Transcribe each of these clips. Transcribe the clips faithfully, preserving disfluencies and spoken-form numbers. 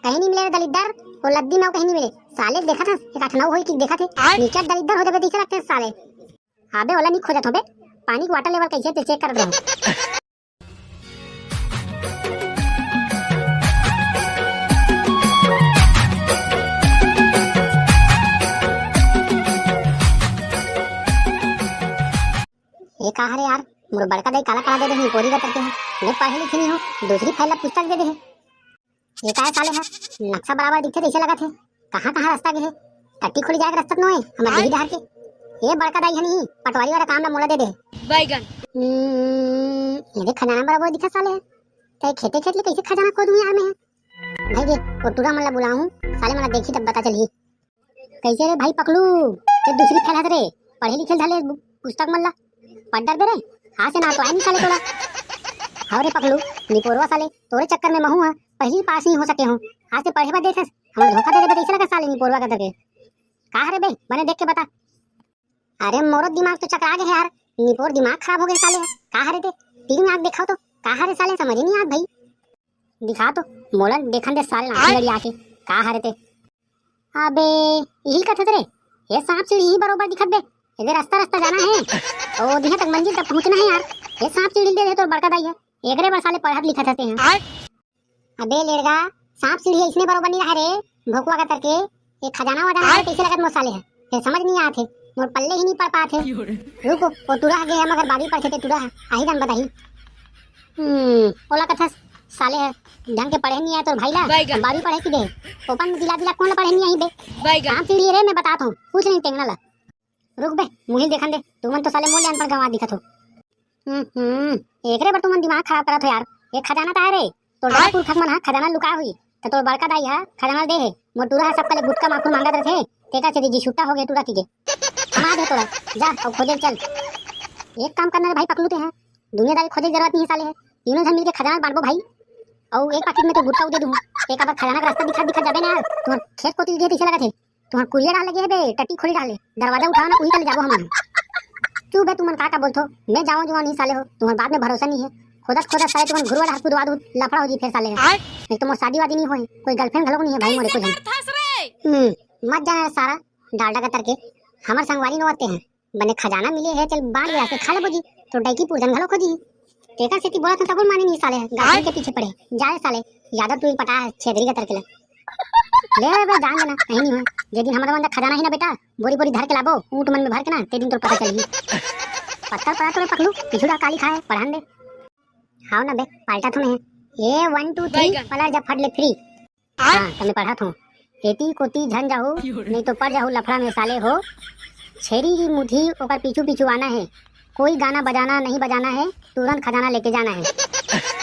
कहीं नहीं मिले रे दलिद्दर, वो लद्दी में कहीं नहीं मिले। साले देखत हस, एक अठनऊ होई कि देखत हे। आय। नीचे दलिद्दर हो जाबे, तइसे लगथे साले। अबे ओला नहीं खोजत होबे, पानी के वाटर लेवल कइसे ते चेक कर दे। ये का हरे यार, मोर बड़का दाई काला काला दे दे हे, निपोरी का करके हे। मैं पढ़े लिखे नहीं हूँ, दूसरी फाइल ला पुस्तक दे दे हे। ये का है साले हा? नक्शा बराबर दिखथे, तइसे लगत हे। कहाँ कहाँ रास्ता गे हे? टट्टी खोली जाए के रास्ता तो नोहे, हमर आय। देही डहर के। ये बड़का दाई हनी, पटवारी वाला काम ला मोला दे दे। बैगन। हम्म, ये देख खजाना बराबर दिखत साले हा। तै खेते खेत ले कइसे खजाना खोदूँ यार मैं? भाई गे, वो टूरा मन ला बुलाहूँ, साले मन ला देखी तब पता चलही। कइसे रे भाई पकलू, ते दूसरी फेल हस रे, पढ़े लिखे धले पुस्तक मन ला, पढ़ डरबे रे, हाँ से ना तो आय नहीं साले तोला। हव रे पकलू, निपोरवा साले, तोरे चक्कर में महू हा, पहली पास नहीं हो सके हो, हाँ से पढ़े बर देथस, हमर धोखा दे देबे, तइसे लगा साले निपोरवा का करके। का हरे बे, बने देख के बता। अरे मोरो दिमाग तो चकरा गे हे यार, निपोर दिमाग खराब हो गे साले, का हरे ते, तीन आँख देखाओ तो, का हरे साले, समझ ही नहीं आत भाई। दिखा तो, मोला देखन दे साले नाची लड़ी आके, का हरे ते। अबे, यही कथे रे, ये सांप सीढ़ी ही बरोबर दिखत बे, एदे रास्ता रास्ता जाना है, ओ दिहा तक मंजिल तक पहुंचना है यार, ये सांप सीढ़ी दे दे तोर बड़का दाई है, एकरे बर साले पढ़त लिखत हते हैं। आय। अबे लेड़गा, सांप सीढ़ी इसने बरोबर नहीं रहा रे, भोकुआ का तरके, ये खजाना वजाना है, कैसे लगत मोर साले है, फिर समझ नहीं आते, मोर पल्ले ही नहीं पड़ पाते। रुको, वो टूरा गे है मगर बारहवीं पढ़ के टूरा है, आही दन बताही। हम्म, ओला कथस, साले ह ढंग के पढ़े नहीं आय तोर भाई ला, बैगन। बारहवीं पढ़े की दे, ओपन में दिला दिला कौन ला पढ़े नहीं आही बे? बैगन। काम सीढ़ी रे, मैं बतात हूँ, कुछ नहीं टेंगना ला। रुक बे, मुही देखन दे, तुमन तो साले मोले अनपढ़ गंवा दिखत हो। हम्म, हम्म, एकरे बर तुमन दिमाग खराब करत हो यार, ये खजाना ता है रे, तोर आय। बड़ा पुरखा मन हा खजाना लुका हुई, त तोर बड़का दाई हा खजाना दे हे, मोर टूरा हा सबका ले गुटका माखुर मांगत रथे, तेकर सेती जी छुट्टा हो गे टूरा की गे। कमा दे तोरा, जा अउ खोजे चल। एक काम करना रे भाई पकलू ते हा, दुनियादारी खोजे के जरूरत नहीं है साले है, तीनों झन मिलके खजाना बांटबो भाई। अउ एक पाकिट में तो गुटका दे दूँ, एक बार खजाना का रास्ता दिखा दिखा जाबे ना यार, तुम्हार खेत कोती गे तइसे लगत हे, तुम्हार कुरिया डाल लगे हे बे, टट्टी खोली डाल ले, दरवाजा उठाओ ना, उही तले जाबो हमन। चुप बे, तुमन का का बोलथो, मैं जाओ जुआ नहीं साले हो, तुम्हार बात में भरोसा नहीं है। खोदत खोदत साले तुमन घुरवा डाल कुदवा दू, लफड़ा हो जी फिर साले है। आय। एक तो मोर शादी वादी नहीं होए, कोई गर्लफ्रेंड घलो नहीं है भाई मोरे को जन। हम्म, मत जाना रे सारा, डालडा का तरके, हमर संगवारी नोवते हैं। बने खजाना मिले हे, चल बांट ले आके खा लेबो जी। तो डैकी पुरधन घलो खोजी। तेकर सेती बोलत हूँ, तको माने नहीं साले, गार्डन के पीछे पड़े। जा रे साले, यादव टूरी पटा है, छेदरी का तरके ले। ले बे, जान देना, कहीं नहीं हो। जे दिन हमर मन खजाना ही ना बेटा, बोरी बोरी धर के लाबो, ऊँट मन में भर के ना, ते दिन तोर पता चलही। पत्थर पड़ा तोरे पकलू, पिछुड़ा काली खाए, पढ़न दे। हाव ना बे, पाल्टा थोड़े है। ए वन टू थ्री, बैगन। पलर जा फट ले फ्री। हाँ, त मैं पढ़त हूँ। एती कोती झन जाहू, नहीं तो पड़ जाहू लफड़ा में साले हो। छेरी की मुठी ओकर पीछू पीछू आना है। कोई गाना बजाना नहीं बजाना है, तुरंत खजाना लेके जाना है।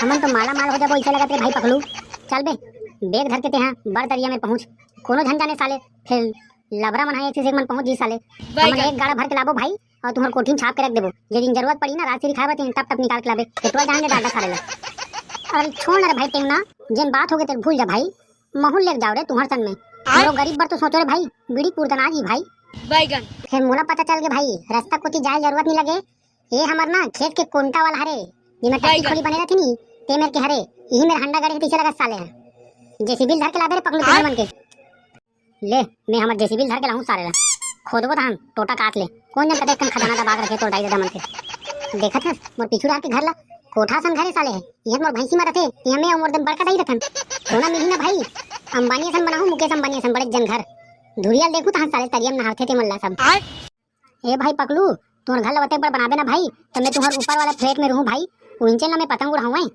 हमन तो माला माल हो जाबो, इसे लगत रे भाई पकलू। चल बे, बैग धर के तेहा बड़ दरिया में पहुँच। कोनो झन जाने साले, फिर लबरा मन है, एक से एक मन पहुँच जी साले। हमन एक गाड़ा भर के लाबो भाई, अउ तुम्हर कोठी म छाप के रख देबो। जे दिन जरूरत पड़ही ना, राजश्री खाए बर, तेन टप टप निकाल के लाबे। पेटवा जान दे डालडा साले ला। अरे छोड़ ना रे भाई टेंगना, जेन बात होगे तेला भूल जा भाई। महूँ लेके जाओ रे तुम्हर संग में। आय। मोरो गरीब बर तो सोचो रे भाई, बीड़ी पुरदना जी भाई। बैगन। फिर मोला पता चल गे भाई, रास्ता कोती जाए जरूरत नहीं लगे। ये हमर ना खेत के कोंटा वाला हरे, जेमे टट्टी बैगन। खोली बने रहती नी, ते मेर के हरे, यही मेर हंडा गड़े हे, पीछे लगा साले है। जेसीबी धर के लाबे रे पकलू आय। तुम्हर मन के। ले, मैं हमर जेसीबी धर के लाहूँ सारे ला। खोदबो तहन टोटा काट ले। कोन जन कतेक कन खजाना दबा के रखे तोर दाई ददा मन के। देखत हस, मोर पीछू डार के घर ला। कोठा असन घर हे साले हे। इहाँ मोर भैंसी मरत हे, इहाँ मैं अउ मोर दन बड़का दाई रथन। सोना मिलही ना भाई, अंबानी असन बनाहूँ, मुकेश अंबानी असन बड़े जन घर। धुरिया ल देखहूँ तहन साले तरिया म नहारथे ते मन ला सब। आय। ए भाई पकलू, तुहर घर ला ओतेक बड़ बनाबे ना भाई, त मैं तुहर ऊपर वाला फ्लैट में रहूँ भाई, उहिंचे ला मैं पतंग उड़ाहूँ।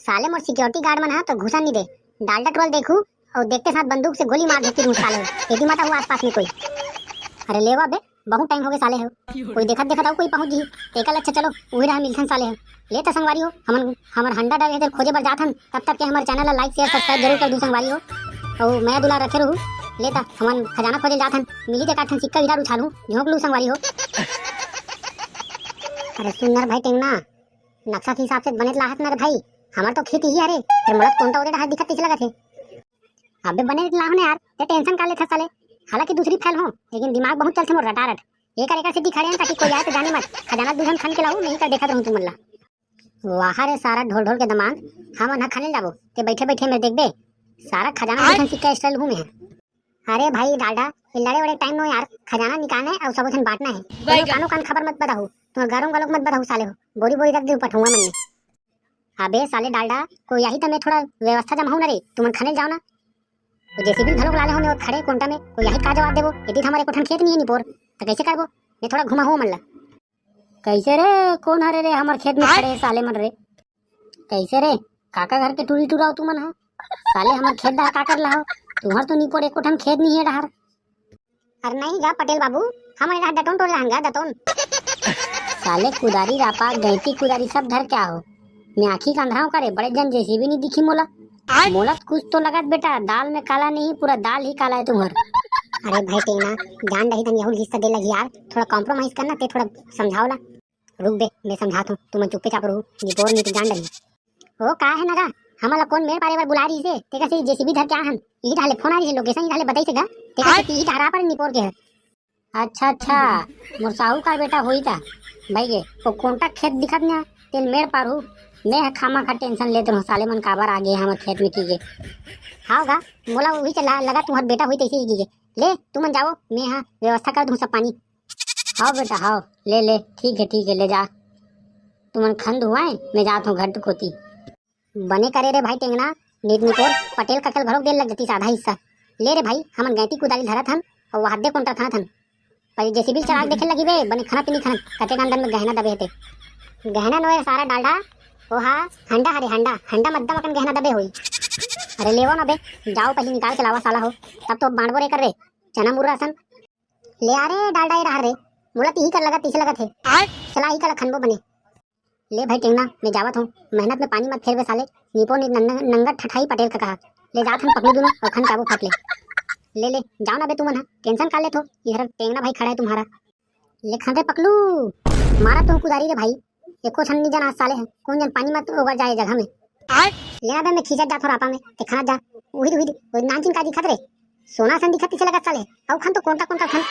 साले मोर सिक्योरिटी गार्ड मन ह तो घुसन नहीं दे। डालडा टोल देखू अउ देखते साथ बंदूक से गोली मार देती रहूँ साले। यदि मत हुआ आसपास में कोई। अरे लेवा बे, बहुत टाइम हो गए साले हो। कोई देखत देखत अउ कोई पहुंच जी। तेकर ले अच्छा चलो, उही राह मिलथन साले हो। ले त संगवारी हो, हमन हमर हंडा डरे तेल खोजे बर जाथन। तब तक के हमर चैनल ला लाइक, शेयर, सब्सक्राइब जरूर कर दू संगवारी हो। अउ मया दुलार रखे रहू। ले त हमन खजाना खोजे जाथन। मिली ते काठन सिक्का हीरा उछालू, झोंक लू संगवारी हो। अरे सुन न रे भाई टेंगना, नक्शा के हिसाब से बने लाहत ना रे भाई, हमर तो खेत ही हरे, फिर मोला कोंटा ओदे डहार दिखत तइसे लगत हे। अबे बने लाहूँ ना यार, ते टेंशन का लेथस साले? हालांकि दूसरी फेल हो, लेकिन दिमाग बहुत चलथे मोर रटारट। एकर एकर सेती खड़े हन ताकि कोई आए तो जाने मत, खजाना दूधन खन के लाहूँ, नहीं कर देखत रहूँ तुमन ला। वाह रे सारा ढोल ढोल के दमांद, हमन ह खने जाबो, ते बैठे बैठे में देखबे। सारा खजाना आय? देखन सिक्का स्टाइल हूँ मैं। अरे भाई डालडा, ये लड़े वड़े टाइम नो यार, खजाना निकालना है और सब झन बांटना है। बैगन। कानो कान खबर मत बताहू, तुम गरम गलोक मत बताहू साले हो, बोरी बोरी रख दे पठौआ मन में। अबे साले डालडा, कोई यही तमे थोड़ा व्यवस्था जमाहू ना रे, तुमन खने जाओ ना। तो जेसीबी घलोक लाले होने और खड़े कोंटा में, कोई यही का जवाब देबो? यदि हमारे कोठन खेत नहीं है निपोर, तो कैसे करबो? मैं थोड़ा घुमाहू मन ला। कैसे रे? कौन हरे रे हमर खेत में आय? खड़े हे साले मन रे? कैसे रे? काका घर के टूरी टूरा हो तुमन ह? साले हमर खेत डहर का कर ला हो? तुम्हर तो निपोर एको ठन खेत नहीं है डहर। अरे नहीं गा पटेल बाबू, हमन डहर दतोन टोरे रहन गा दतोन। साले कुदारी रापा, गैंती कुदारी सब धर के आहो। मैं आँखी का अंधरा हूँ का रे, बड़े जन जेसीबी नहीं दिखी मोला। आय? मोला तो कुछ तो लगत बेटा, दाल में काला नहीं, पूरा दाल ही काला है तुम्हर। अरे भाई टेंगना, जान रही तन यहू हिस्सा दे लगी यार, थोड़ा कॉम्प्रोमाइज करना ते, थोड़ा समझाओ ला। रुक बे, मैं समझात हूँ, तुमन चुप्पे चाप रहू, निपोर नहीं तो जान रही। ओ का है नगा, हमन ला कौन मेड़ पारे बर बुला रही से? तेकर से जेसीबी धर के आ हन, यही डाले फोन आ रही है, लोकेशन यही डाले बताई से गा, तेकर से आय? यही डहरा पर निपोर के है। अच्छा अच्छा, मोर साहूकार बेटा होई ता। भाई गे, वो कोंटा खेत दिखत ना, तेन मेड़ पार हूँ। मैं ह खामा खा टेंशन लेत रहूँ, साले मन काबर आ गे हमर खेत में की गे। हाव गा, मोला वही चला लगा तुम्हार बेटा होई तैसे ही की गे। ले, तुमन जाओ, मैं ह व्यवस्था कर दूँ सब पानी। हाव बेटा, हाव, ले ले, ठीक है, ठीक है, ले जा। तुमन खन धुआए, मैं जात हूँ घर कोती। बने करे रे भाई टेंगना, नित निपोर पटेल ककल घरोक देर लग जतिस आधा हिस्सा। ले रे भाई, हमन गैंती कुदारी धरत हन, अउ वहादे कोंटा खनत हन। पर जेसीबी चला के देखे लगी बे, बने खनत नहीं खनत, कते कान दन में गहना दबे हते। गहना नोए सारा डालडा, ओहा हंडा हरे हंडा, हंडा मद्दम अकन गहना दबे होई। अरे लेवो ना बे, जाओ पहले निकाल के लावा साला हो, तब तो बांटबो रे कर रे, चना मुर्रा असन। ले आ रे डालडा ये डहर रे, मोला तिही कर लगत, तिसे लगत हे। आय? चला ही कर खनबो बने। ले भाई टेंगना, मैं जावत हूँ, मेहनत में पानी मत फेरबे साले, निपो नि-, नंग-, नंगत ठठाई पटेल का कहा। ले जात हन पकलू दूनों और खन के आबो फट ले। ले, ले, जाओ ना बे तुमन ह, टेंशन का लेत हो, इधर टेंगना भाई खड़ा है तुम्हारा। ले खन रे पकलू, मारा तो कुदारी रे भाई, एको छन नी जन आज साले है, कौन जन पानी मत ओगर जाए जगह में। आय? ले ना बे मैं खींचत जात हो रापा में, ते खनत जा, उही, उही, उही नानचिन का दिखत रे, सोना सन दिखत तिसे लगत साले। अउ खन तो कोंटा कोंटा खन।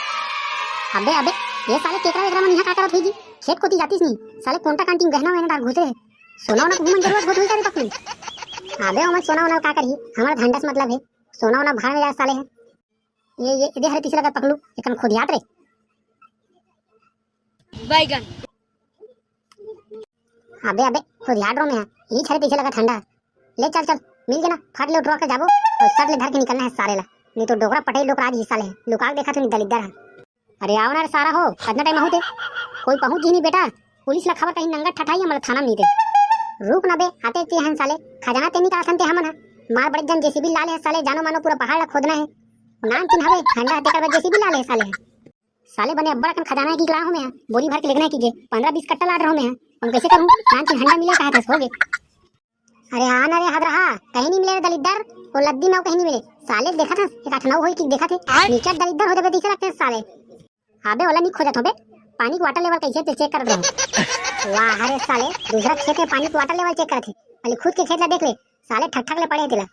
अबे अबे, ये साले केकरा वेकरा मन इहाँ का करत होई जी? खेत कोती जातिस नहीं। साले कोंटा कांटिन गहना वहना डार घुसे हे। सोना वोना के घूमन जरूरत होत होई का रे पकलू? अबे ओमन सोना वोना का करही? हमारा धंधा से मतलब है। सोना वोना भाड़ में जाए साले है। ये ये दे हरे तिसे लगत पकलू, एकन खोदियात रे। बैगन। अबे अबे, खुद याद रो में है, ई छरे पीछे लगा ठंडा। ले चल चल, मिल के ना, फट ले उठवा के जाबो, और सट ले धर के निकलना है सारे ला, नहीं तो डोकरा पटई डोकरा आज हिस्सा ले, लुका के देखा तू नहीं दलिद्दर है। अरे आओ ना रे सारा हो, कितना टाइम आहू ते, कोई पहुंच ही नहीं बेटा, पुलिस ला खबर कहीं नंगा ठठाई हमला थाना में नहीं दे। रुक ना बे, आते ते हन साले, खजाना ते निकाल सन ते हमन हा, मार बड़े जन जेसीबी ला ले साले, जानो मानो पूरा पहाड़ ला खोदना है, नाम चिन्ह हवे, ठंडा हते कर जेसीबी ला ले साले। साले बने अब्बड़ अकन खजाना है कि लाहूं मैं, बोरी भर के लेगना है कि गे, पंद्रह बीस कट्टा लाद रहूं मैं, हम कैसे करूं? नान चिन हंडा मिले कहा था, हो गे। अरे हाँ ना रे हद रहा, कहीं नहीं मिले रे दलिद्दर, वो लद्दी में कहीं नहीं मिले। साले देखा था, एक अठनऊ होई कि देखा थे, आय? नीचे दलिद्दर हो जाबे, दिखे लगते हैं साले। अबे ओला नहीं खोजत हो बे, पानी के वाटर लेवल कैसे ते चेक कर रहे हो? वाह रे साले, दूसरा खेत में पानी के वाटर लेवल चेक करत है, पहले खुद के खेत ला देख ले, साले ठक ठक ले पड़े हैं तेला।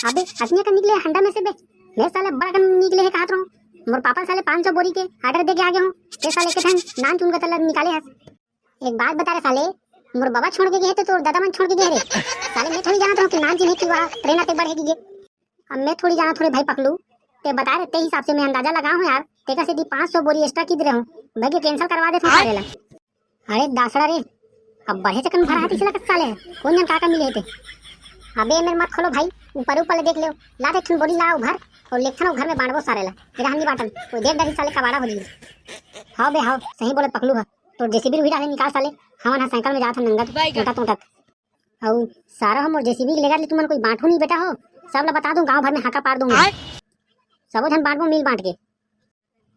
अबे, अतनिया का निकले हंडा में से बे? मैं साले बड़ा कन निकले है कहत रहूं। मोर पापा साले पाँच सौ बोरी के ऑर्डर दे के आगे हूं। ते साले के ठन नान चुन के तला निकाले हस। एक बात बता रे साले, मोर बाबा छोड़ के गए थे, तोर दादा मन छोड़ के गए रे। साले मैं थोड़ी जानत रहूं कि नान चिन्हे कि वहां ट्रेन आते बढ़े की गे। अब मैं थोड़ी जानत थोड़े भाई पकलू। ते बता रे, ते हिसाब से मैं अंदाजा लगा हूं यार। तेकर सेती पाँच सौ बोरी एक्स्ट्रा की दे रहूं। भाई के कैंसिल करवा दे सारे ला। अरे दासड़ा रे, अब बढ़े चकन भरा हाथी से लगत साले, कौन जन काका मिले हे ते। अबे मेर मत खोलो भाई, ऊपर ऊपर ले देख ले, ला दे ठन बोरी ला उभर, और लेखथन घर में बांटबो सारे ला, तेरा हन्नी बाटन, कोई देख डरी साले कबाड़ा हो जी। हाव बे हाव, सही बोले पकलू हा, तो जेसीबी भी डाले निकाल साले, हमन हा साइकिल में जात हन नंगत, टोटत टोटत। अउ सारा हो मोर जेसीबी के लेगा ले तुमन कोई बांटू नहीं बेटा हो, सब ला बता दूं गांव भर में हाका पार दूं। सबो झन बांटबो मिल बांट के।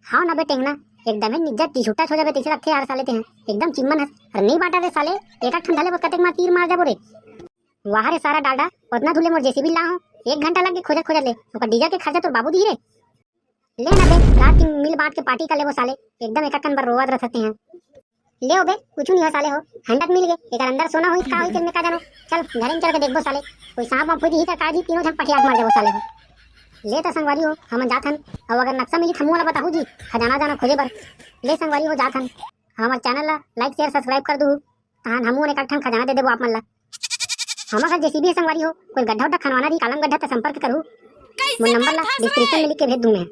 हाव ना बे टेंगना, एकदम ही निज्जत टिछुट्टा हो जाबे तैसे लगथे यार साले तेहा। एकदम चिम्मन हस। अरे नहीं बांटा रे साले, एक आध ठन धले बस कतेक मार तीर मार जाबो रे। वाह रे सारा डालडा, ओतना धुले मोर जेसीबी ला हो, एक घंटा लग गे खोजत खोजत ले, ओकर डीजल के खर्चा तोर बाबू दी रे। ले ना बे, रात की मिल बांट के पार्टी कर लेबो साले, एकदम एक कन बर रोवत रहते हैं। ले ओ बे, कुछ नहीं हो साले हो, हंडत मिल गे, एकर अंदर सोना होई का होई तेल में का जानो। चल घरे में चल के देखबो साले, कोई सांप वाप होई दिही का का जी, तीनों झन पटिया के मार जाबो साले हो। ले त संगवारी हो, हमन जात हन, अउ अगर नक्शा मिली त हमू वाला बताहू जी, खजाना जाना खोजे बर। ले संगवारी हो जात हन, हमर चैनल ला लाइक शेयर सब्सक्राइब कर दू, तहन हमू ने एक ठन खजाना दे देबो आप मन ला। हमर घर जेसीबी हे संगवारी हो, कोई गड्ढा उड्ढा खनवाना रही कालम गड्ढा त संपर्क करू। मोर नंबर ला डिस्क्रिप्शन में लिख के भेज दूं मैं।